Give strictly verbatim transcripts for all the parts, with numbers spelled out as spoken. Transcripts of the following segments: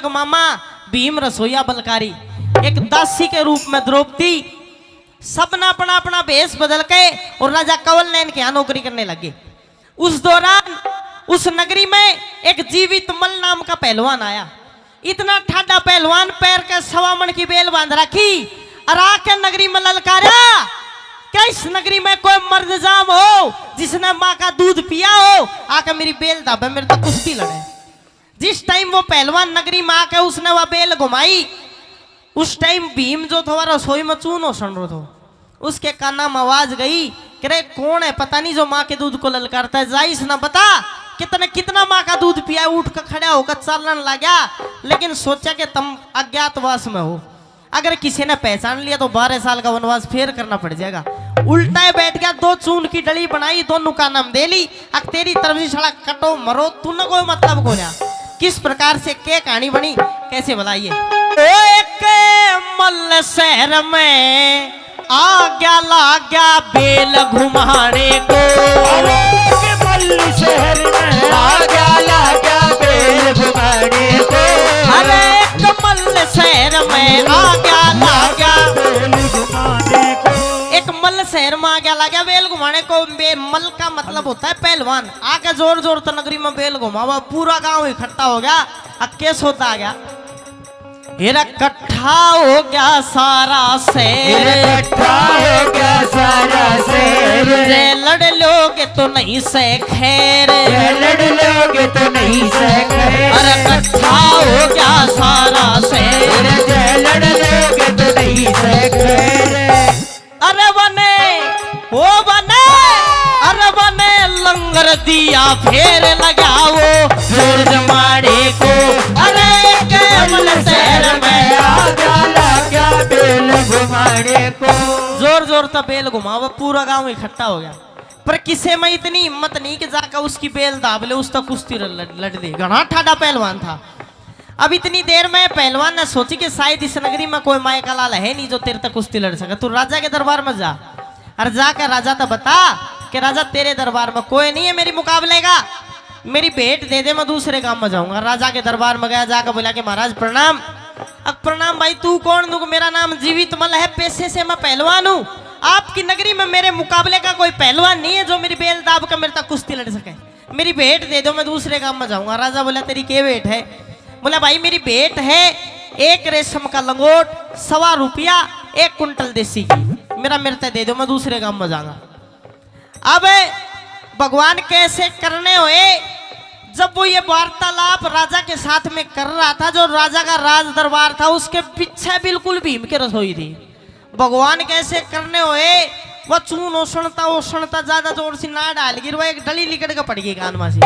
मामा भीम रसोईया बलकारी, एक दासी के रूप में द्रौपदी, सबने अपना अपना भेष बदल के और राजा कवल नयन के यहाँ नौकरी करने लगे। उस दौरान उस नगरी में एक जीवित मल्ल नाम का पहलवान आया। इतना ठाडा पहलवान, पैर के सवा मण की बेल बांध रखी और आके नगरी में ललकारा, क्या इस नगरी में कोई मर्द जाम हो जिसने माँ का दूध पिया हो, आके मेरी बेल दाबे, मेरे तो कुश्ती लड़े। जिस टाइम वो पहलवान नगरी में आके उसने वह बेल घुमाई, उस टाइम भीम जो था, वह रसोई में चून ओसण रो थो। उसके काना में आवाज गई कि रे, कौन है, पता नहीं, जो माँ के दूध को ललकारता है। जा इसने बता कि तने कितना माँ का दूध पिया है। उठ के खड़ा होकर चालन लाग्या, लेकिन सोचा कि तुम अज्ञातवास में हो, अगर किसी ने पहचान लिया तो बारह साल का वनवास फेर करना पड़ जाएगा। उल्टा ही बैठ गया, दो चून की डली बनाई, दोनों काना में दे ली। अक तेरी तरफ से साला कटो मरो, तूने कोई मतलब को रहा। किस प्रकार से के कहानी बनी, कैसे भला ये? ओ एक मल्ल शहर में आ गया, ला गया बेल घुमाने को। अरे एक मल्ल शहर में आ गया, ला गया बेल घुमाने को। अरे एक मल्ल शहर में आ गया, ला गया। बेल घुमाने को। एक मल्ल शहर में आ गया, ला गया बेल घुमाने को। बे-, मल्ल का मतलब होता है पहलवान। आके जोर जोर तो नगरी में बेल घुमावा, पूरा गांव इकट्ठा हो गया। अक्के सौदा आ गया। मेरा इकट्ठा हो गया सारा शहर। मेरा इकट्ठा हो गया सारा शहर। जै लड़ लोगे तो नहीं से खैर। जै लड़ लोगे तो नहीं से खैर। अरे इकट्ठा हो गया सारा शहर। जै लड़ लोगे तो नहीं से खैर। अरे बने, ओ बने, अरे बने लंगर दिया फेर लगाओ जोर जमाने को। अरे एक मल्ल शहर में आ गया, ला गया बेल घुमाने को। जोर जोर से बेल घुमाओ, पूरा गांव इकट्ठा हो गया। पर किसे में इतनी हिम्मत नहीं कि जाकर उसकी बेल दाब ले, उसका कुश्ती लड़, लड़ दे। घना ठाडा पहलवान था। अब इतनी देर में पहलवान ने सोची कि शायद इस नगरी में कोई माय का लाल है नहीं जो तेरे तक कुश्ती लड़ सके। तू राजा के दरबार में जा और जाकर राजा तो बता कि राजा, तेरे दरबार में कोई नहीं है मेरी मुकाबले का, मेरी भेंट दे दे, मैं दूसरे गांव में जाऊंगा। राजा के दरबार में गया, जाकर बोला कि महाराज प्रणाम। अब प्रणाम भाई, तू कौन? दूं, मेरा नाम जीवित मल्ल है, पेशे से मैं पहलवान हूँ। आपकी नगरी में मेरे मुकाबले का कोई पहलवान नहीं है जो मेरी बेल दाब कर मेरे तक कुश्ती लड़ सके। मेरी भेंट दे दो, मैं दूसरे गांव में जाऊंगा। राजा बोला, तेरी के भेंट है? बोला, भाई मेरी भेंट है एक रेशम का लंगोट, सवा रुपया, एक कुंटल देसी घी। मेरा, मेरे ते दे दो, मैं दूसरे गांव में जाऊंगा। अब भगवान कैसे करने हुए, जब वो ये वार्तालाप राजा के साथ में कर रहा था, जो राजा का राज दरबार था, उसके पीछे बिल्कुल भीम की रसोई थी। भगवान कैसे करने हुए, वो चून ओसणता ओसणता ज्यादा जोर से ना डाल गिर, वो एक डली लिकड़ के पड़ गई कान में से।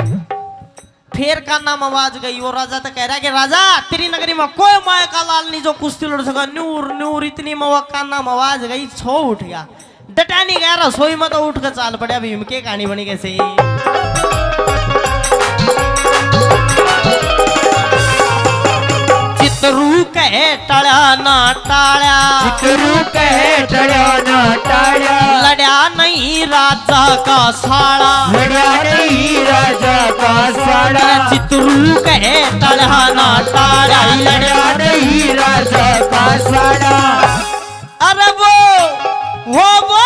फिर काना में आवाज गई, वो राजा तो कह रहा कि राजा, तेरी नगरी में कोई माय का लाल नहीं जो कुश्ती लड़ सका। न्यूर न्यूर इतनी में वो काना में आवाज गई, छो उठ गया। डटा नहीं गया, रसोई में तो उठ के चाल पड़ा। भीम की कहानी बनी कैसे? चितरू कहे टळ्या ना टाळ्या। चितरू कहे टळ्या ना टाळ्या। लड़्या नहीं राजा का साला। लड़्या नहीं राजा का साला। चितरू कहे टळ्या ना टाळ्या। लड़्या नहीं राजा का साला। अरे वो, वो, वो,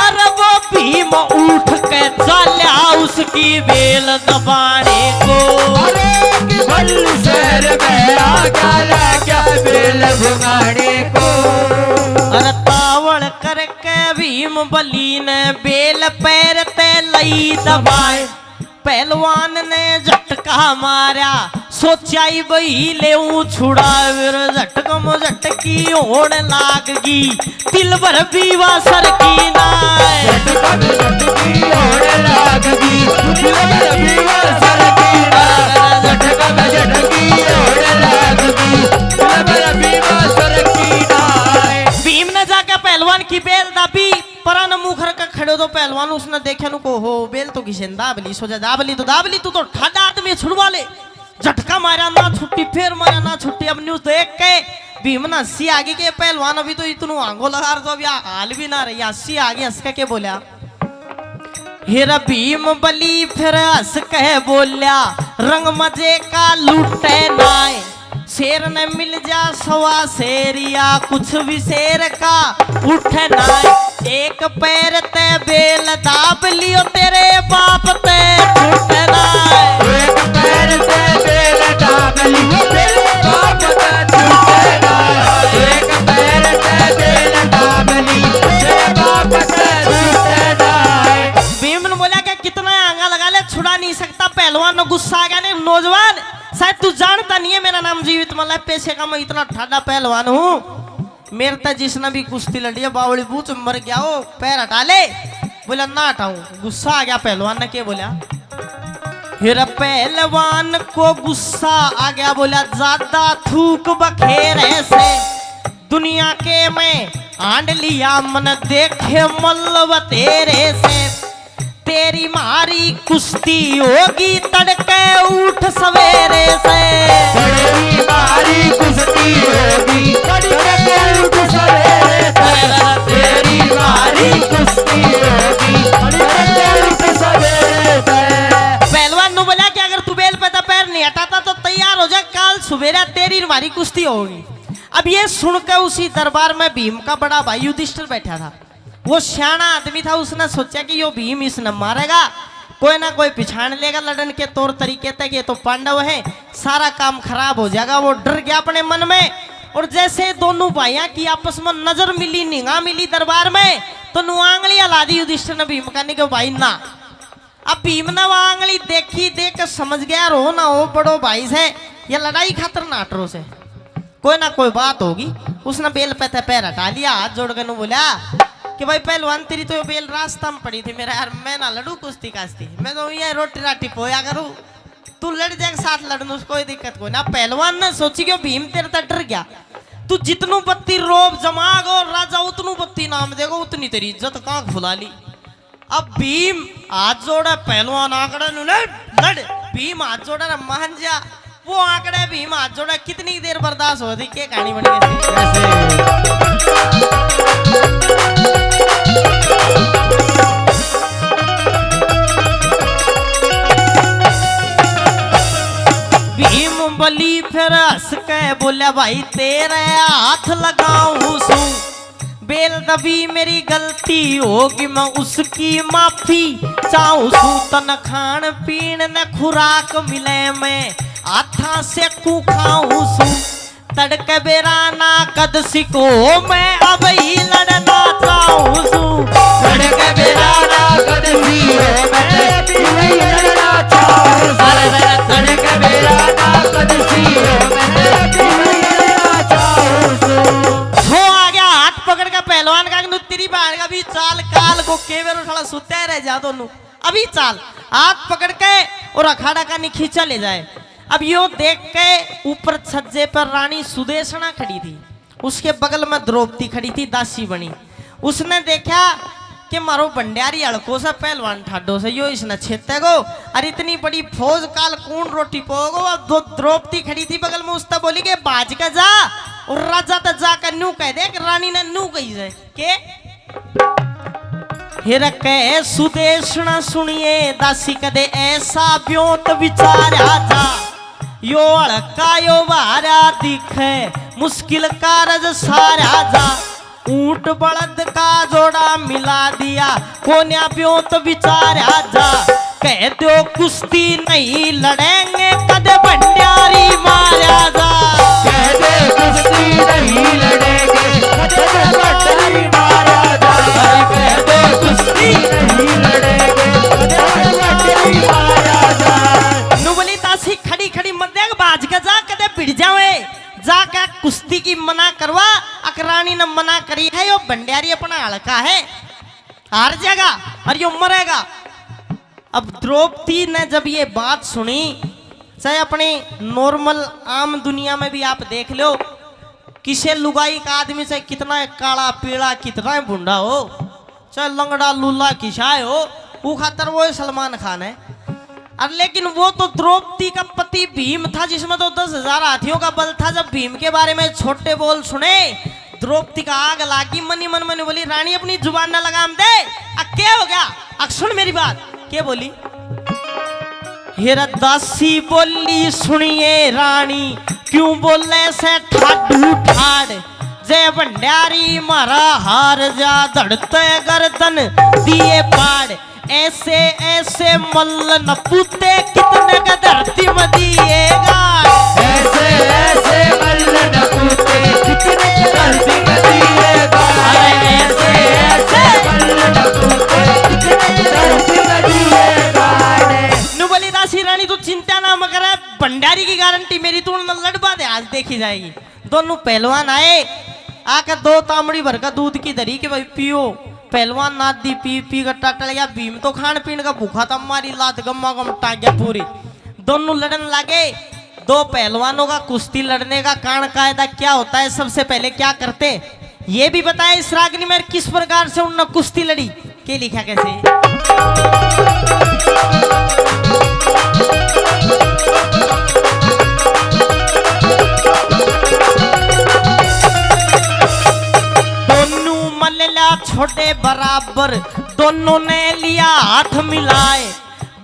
अरे वो भीम उठ के चाल्या उसकी बेल दबाने को। अरे कि बल्लू शहर में आ गया, ला गया बेल घुमाने को। अरे तावड़ करके भीम बली ने बेल पैर ते लई दबाए। पहलवान ने झटका मारा, सोचा ही बही लेऊं छुड़ावर। झटकम झटकी होण लाग गई, दिल भर बीवा सरकी ना। झटकम झटकी होण लाग गई, दिल भर बीवा सरकी ना। झटकम झटकी होण लाग गई, दिल भर बीवा सरकी ना। भीम ने जाके पहलवान की बेल दाबी, परा न मुंह करके खड़ो तो पहलवान उसने देखे नु को, हो, बेल तो किसे ने दाब ली, सोचा दाब ली तो दाब ली, तू तो ठाडा आदमी, छुड़वा ले। झटका मारा ना छुट्टी, फिर मारा ना छुट्टी। अब न्यूज देख के भीम ने हंसी आ गई कि पहलवान अभी तो इतनू आंगो लगा रहा, तो अभी हाल भी ना रही। हंसी आ गई, हंस के के बोल्या, हेरा भीम बली फिर हंस के बोल्या, रंग मजे का लूटे नाय। शेर ने मिल जा सवा शेर या कुछ भी शेर का उठना है। एक पैर ते बेल दाब लियो तेरे बाप ते छूटना है। एक पैर ते बेल दाब लियो तेरे बाप ते छूटना है। एक पैर ते बेल दाब लियो तेरे बाप ते छूटना है। भीम ने बोला कि कितना आंगा लगा ले, छुड़ा नहीं सकता। पहलवान ने गुस्सा आ गया, ने नौजवान, शायद तू जानता नहीं है, मेरा नाम जीवित मल्ल है, पेशे का मैं इतना ठाडा पहलवान हूँ। मेरे ते जिसने भी कुश्ती लड़ी है, बावली बूच मर गया हो, पैर हटा ले। बोला, ना हटाऊं। गुस्सा आ गया पहलवान ने, के बोला? फिर पहलवान को गुस्सा आ गया, बोला, ज्यादा थूक बखेरे से दुनिया के मैं हांड लिया, मन देखे मल्ल बतेरे से। तेरी मारी कुश्ती होगी तड़के उठ सवेरे से। तेरी मारी कुश्ती होगी तड़के उठ सवेरे से। तेरी मारी कुश्ती होगी तड़के उठ सवेरे से। पहलवान नु बोला कि अगर तू बेल पे था पैर नहीं हटाता तो तैयार हो जा, काल सुबेरा तेरी मारी कुश्ती होगी। अब ये सुनकर उसी दरबार में भीम का बड़ा भाई युधिष्ठिर बैठा था। वो सियाना आदमी था, उसने सोचा कि यो भीम इसने मारेगा, कोई ना कोई पिछाण लेगा लड़न के तौर तरीके तक, ये तो पांडव है, सारा काम खराब हो जाएगा। वो डर गया अपने मन में। और जैसे दोनों भाइयों की आपस में नजर मिली, निगाह मिली दरबार में, तो नु आंगली हला दी युधिष्ठिर ने भीम का, नहीं कि भाई ना। अब भीम ने वो आंगली देखी, देख के समझ गया, रो ना हो, बड़ो भाई से, ये लड़ाई खातर नाटरो से, कोई ना कोई बात होगी। उसने बेल पे थे पैर हटा लिया, हाथ जोड़ के नु बोला कि भाई पहलवान, तेरी तो ये बेल रास्ता में पड़ी थी मेरा यार, मैं ना लड़ू कुश्ती काश्ती, मैं तो ये रोटी राटी पोया करूँ, तू लड़ जाएगा साथ लड़ने से कोई दिक्कत कोई ना। पहलवान ने सोची कि भीम तेरे तक डर गया, तू जितनू बत्ती रोब जमागो राजा, उतनू बत्ती नाम देगो, उतनी तेरी इज्जत कांख फुला ली। अब भीम हाथ जोड़े, पहलवान आंकड़े नु लड़, लड़। भीम हाथ जोड़े रे मान जा, वो आंकड़े भीम हाथ जोड़े, कितनी देर बर्दाश्त हो रही, के कहानी बन गई? भीम बली फिर हंस के बोला, भाई तेरे हाथ लगाऊं सू, बेल दबी मेरी गलती होगी, मैं उसकी माफी चाहूं सू। तन खान पीन न खुराक मिले, मैं हाथा से कू खाऊं सू। तड़के बेरा ना कद सिको, मैं अब ही लड़ना चाहूं सू। तड़के बेरा ना कद सिको, मैं अब ही लड़ना चाहूं सू। अरे तड़के बेरा ना कद सिको, मैं अब ही लड़ना चाहूं सू। हो आ गया हाथ पकड़ के पहलवान का, नु तेरी बाण का भी चाल काल को केवे रो साला सुत्या रह जा दोनों। अभी चाल। हाथ पकड़ के और अखाड़ा का नी खींचा ले जाए। अब यो देख के ऊपर छज्जे पर रानी सुदेशना खड़ी थी, उसके बगल में द्रौपदी खड़ी थी, दासी बनी। उसने देखा कि मारो भंडारी हल्को सा पहलवान ठाडो से, यो इसने छेतेगो। और इतनी बड़ी फौज काल कौन रोटी पोगो। अब दो द्रौपदी खड़ी थी बगल में, उसने बोली कि भाज के जा और राजा ते जाकर न्यू कह दे कि रानी ने न्यू कही है। के? हिरकै सुदेशना सुनिए दासी कदे ऐसा ब्योंत विचारा जा। यो हल्का यो भारा दिखे मुश्किल कारज सारा जा। ऊंट बलद का जोड़ा मिला दिया कोन्या ब्योंत विचारा जा। कह दो कुश्ती नहीं लड़ेंगे कदे भंडारी मारा जा। कह दो कुश्ती नहीं लड़ेंगे कदे भंडारी मारा जा। कह दो कुश्ती नहीं लड़ेंगे कदे भंडारी मारा जा। नु बोली दासी खड़ी खड़ी मत देख, भाज के जा, कदे भिड़ जावे। जाके कुश्ती की मना करवा। अक रानी ने मना करी है, यो भंडारी अपना हल्का है, हार जाएगा और यो मरेगा। अब द्रौपदी ने जब ये बात सुनी, चाहे अपनी normal आम दुनिया में भी आप देख लो, किसे लुगाई का आदमी चाहे कितना काला पीला, कितना भुंडा हो, चाहे लंगड़ा लूला किसा हो, वो खातर वो सलमान खान है। और लेकिन वो तो द्रौपदी का पति भीम था, जिसमें तो दस हजार हाथियों का बल था। जब भीम के बारे में छोटे बोल सुने, द्रौपदी का आग लागी, मनी मन मन बोली, "रानी, अपनी जुबान ना लगाम दे।" आ, क्या हो गया? अक सुन मेरी बात, क्या बोली? हेरा दासी बोली, "सुनिए रानी, क्यों बोले से ठाडू ठाड़, जय भंडारी म्हारा हार जा, धड़ते गर्दन दिए पाड़। ऐसे ऐसे मल्ल नपूते कितने के धरती में दिएगा। ऐसे ऐसे मल्ल नपूते कितने के धरती में दिएगा। अरे ऐसे ऐसे मल्ल नपूते कितने के धरती में दिएगा। नु बोली दासी रानी, तू चिंता ना मत करे, भंडारी की गारंटी मेरी, तू उनने लड़वा दे, आज देखी जाएगी। दोनों पहलवान आए, आके दो तांबड़ी भर का दूध की धरी के भाई पियो। पहलवान नादी पी पी कर टटल गया। भीम तो खान पीन का भूखा था, मारी लात गम्मा गम टांग्या पूरी। दोनों लड़न लागे। दो पहलवानों का कुश्ती लड़ने का कान कायदा क्या होता है, सबसे पहले क्या करते, ये भी बताया इस रागनी में, किस प्रकार से उनने कुश्ती लड़ी। के लिखा कैसे? दोनों मल्ला छोटे बराबर, दोनों ने लिया हाथ मिलाए,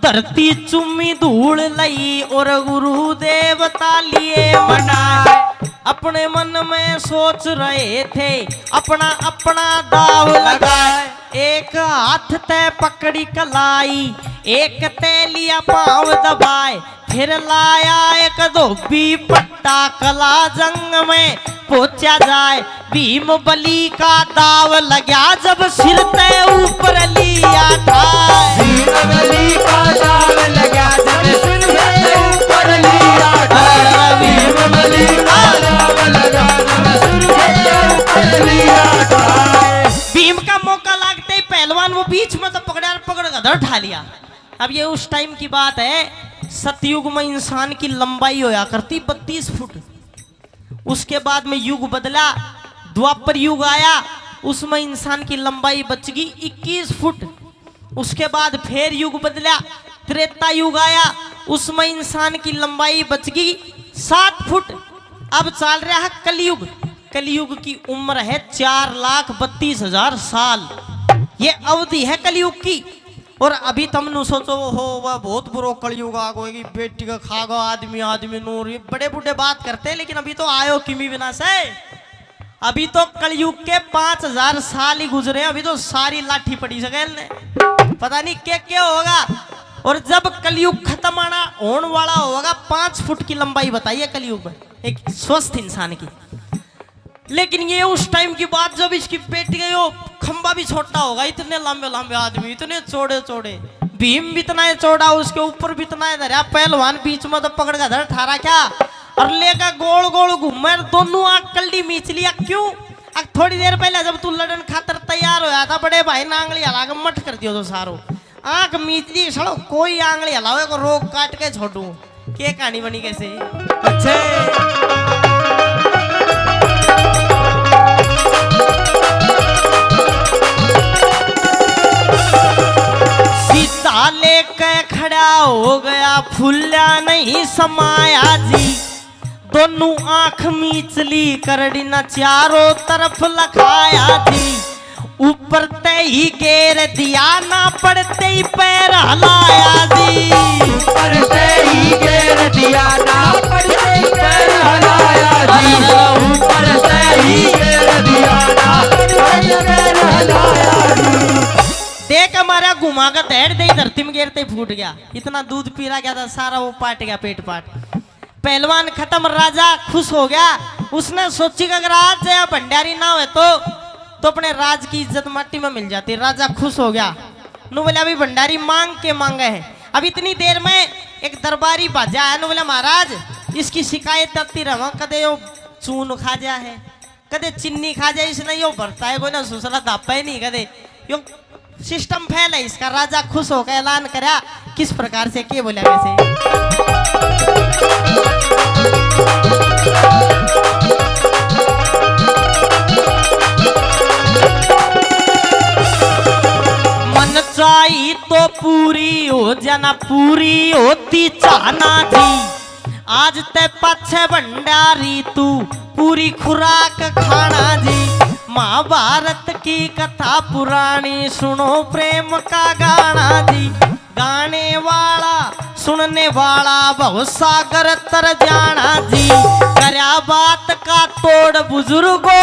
धरती चूमी धूल लई और गुरु देवता लिए मनाए। अपने मन में सोच रहे थे, अपना अपना दाव लगाए। एक हाथ तै पकड़ी कलाई, एक तै लिया पाँव दबाए, फिर लाया एक धोबी पट्टा कला जंग में पोचा जाए। भीम बली का दाव लग्या जब सिर तै ऊपर लिया ठाए। भीम बली का दाव लग्या जब सिर तै ऊपर लिया ठाए। भीम बली का दाव लग्या जब सिर तै ऊपर लिया ठाए। भीम का मौका लागते ही पहलवान वो बीच में तो पकड़ा और पकड़ के धर ठा लिया। अब ये उस टाइम की बात है, सतयुग में इंसान की लंबाई होया करती बत्तीस फुट। उसके बाद में युग बदला, द्वापर युग आया, उसमें इंसान की लंबाई बच गई इक्कीस फुट। उसके बाद फिर युग बदला, त्रेता युग आया, उसमें इंसान की लंबाई बच गई सात फुट। अब चल रहा है कलयुग। कलयुग की उम्र है चार लाख बत्तीस हजार साल। ये अवधि है कलयुग की। और अभी तुम नु सोचो हो, वह बहुत बुरो कलयुग आ गयो, बेटी का खा गो आदमी, आदमी नूर, ये बड़े बूढ़े बात करते हैं, लेकिन अभी तो आयो किमी बिना से। अभी तो कलयुग के पाँच हजार साल ही गुजरे, अभी तो सारी लाठी पड़ी सके ने। पता नहीं के के होगा। और जब कलयुग खत्म आना होने वाला होगा, पाँच फुट की लंबाई बताइए कलयुग में एक स्वस्थ इंसान की। लेकिन ये उस टाइम की बात, जब इसकी बेटी का यो खंबा भी छोटा होगा, इतने लंबे लंबे आदमी, इतने चौड़े चौड़े, भीम भी इतना ही चौड़ा, उसके ऊपर भी इतना ही धरा, पहलवान बीच में तो पकड़ के धर ठारा क्या, और लेकर गोल गोल घूमे, और दोनों आंख कल्डी मीच लिया। क्यों? अब थोड़ी देर पहले जब तू लड़न खातर तैयार होया था, बड़े भाई ने आंगली हला के मट कर दियो तो सारो। आंख मीच ली, सालो कोई आंगली हलावे को रोग काट के छोड़ू। के कहानी बनी कैसे? अच्छे। सीधा लेके खड़ा हो गया, फूला नहीं समाया जी। दोनों आंख मीचली करड़ी ना चारों तरफ लखाया जी। ऊपर ते ही गेर दिया ना पड़ते ही पैर हलाया जी। ऊपर ते ही गेर दिया ना पड़ते ही पैर हलाया जी। ऊपर ते ही गेर दिया ना पड़ते ही पैर हलाया जी। देख हमारा घुमा का धैड़ दे धरती में गिरते फूट गया। इतना दूध पीरा गया था सारा, वो पाट गया पेट पाट। पहलवान खत्म, राजा खुश हो गया। उसने सोची कि अगर आज या भंडारी ना होए तो, तो अपने राज की इज्जत माटी में मिल जाती। राजा खुश हो गया। नु बोले, अभी भंडारी मांग के मांगे है। अब इतनी देर में एक दरबारी बाजा आया। नु बोले, महाराज, इसकी शिकायत आती रहा, कदे यो चून खा जा है, कदे चीनी खा जाए, इसने यो भरता है कोई ना, सुसरा धापा ही नहीं कदे। यो सिस्टम फेल है इसका। राजा खुश होकर ऐलान करा, किस प्रकार से, के बोला वैसे। मन चाही तो पूरी हो जाना, पूरी होती चाहना जी। आज ते पाछे भंडारी तू पूरी खुराक खाना जी। महाभारत की कथा पुरानी सुनो, प्रेम का गाना जी। गाने वाला सुनने वाला भव सागर तर जाना जी। करया बात का तोड़ बुजुर्गो,